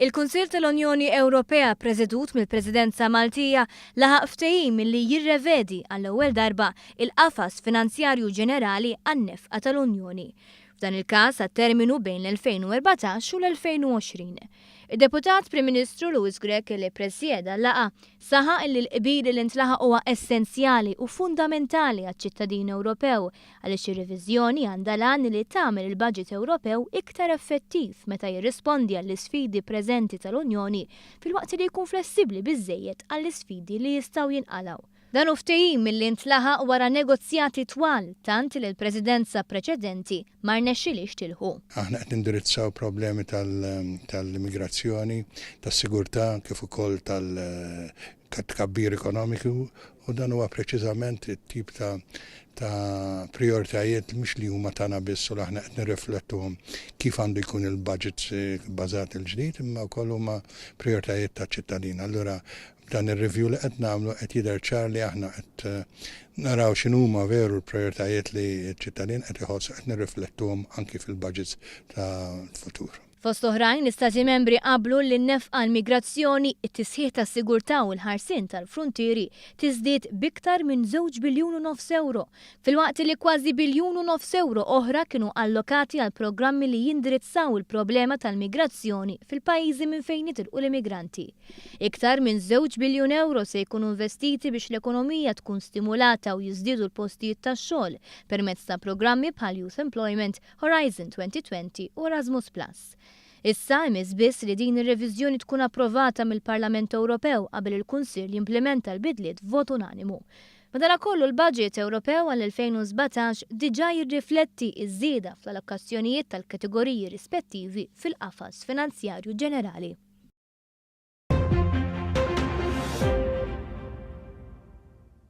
Il-Kunsill tal-Unjoni Ewropea presedut mill-Presidenza Maltija laħaq ftehim li jirrevedi għall-ewwel darba il-qafas finanzjarju ġenerali għan-nefqa tal-Unjoni. F'dan il-każ għat-terminu bejn l-2014 u l-2020. Id-Deputat Prim Ministru Louis Grech li ppresjeda l-laqgħa saħaq li l-qbil li ntlaħaq huwa essenzjali u fundamentali għaċ-ċittadin Ewropew għaliex ir-reviżjoni għandha l-għan li tagħmel il-baġit Ewropew iktar effettiv meta jirrispondi għall-isfidi preżenti tal-Unjoni filwaqt li jkun flessibbli biżżejjed għall-isfidi li jistgħu jinqalgħu. Dan hu ftehim li ntlaħaq wara negozjati twal tant li l-Presidenza preċedenti ma rnexxilhiex tilħqu. Aħna qed nindirizzaw problemi tal-immigrazzjoni, tas-sigurtà kif ukoll tal-tkabbir ekonomiku u dan huwa preċiżament it-tip ta' ta' prioritajiet mhux li huma tagħna biss u li aħna qed nirriflettuhom kif għandu jkun il-budget bażat il-ġdid imma wkoll huma prioritajiet taċ-ċittadin. Allura B'dan ir-review li qed nagħmlu qed jidher ċar li aħna qed naraw x'inhuma veru l-prijoritajiet li ċ-ċittadin qed iħoss u qed nirriflettuhom anki fil-budgets tal-futur. Fost oħrajn, l-Istati Membri qablu li n-nefqa għall-migrazzjoni, it-tisħiħ tas-sigurtà u l-ħarsien tal-fruntieri tiżdied b'iktar minn żewġ biljun u nofs ewro, filwaqt li kważi biljun u nofs ewro oħra kienu allokati għal programmi li jindirizzaw il-problema tal-migrazzjoni fil-pajjiżi minn fejn jitilqu l-immigranti. Iktar minn żewġ biljun ewro se jkunu investiti biex l-ekonomija tkun stimulata u jiżdiedu l-postijiet tax-xogħol permezz ta' programmi bħal Youth Employment, Horizon 2020 u Erasmus Plus. Issa imiss biss li din ir-reviżjoni tkun approvata mill-Parlament Ewropew qabel il-Kunsill jimplimenta l-bidliet f'vot unanimu. Madanakollu l-baġit Ewropew għall-2017 diġà jirrifletti ż-żieda fl-allokazzjonijiet tal-kategoriji rispettivi fil-qafas finanzjarju ġenerali.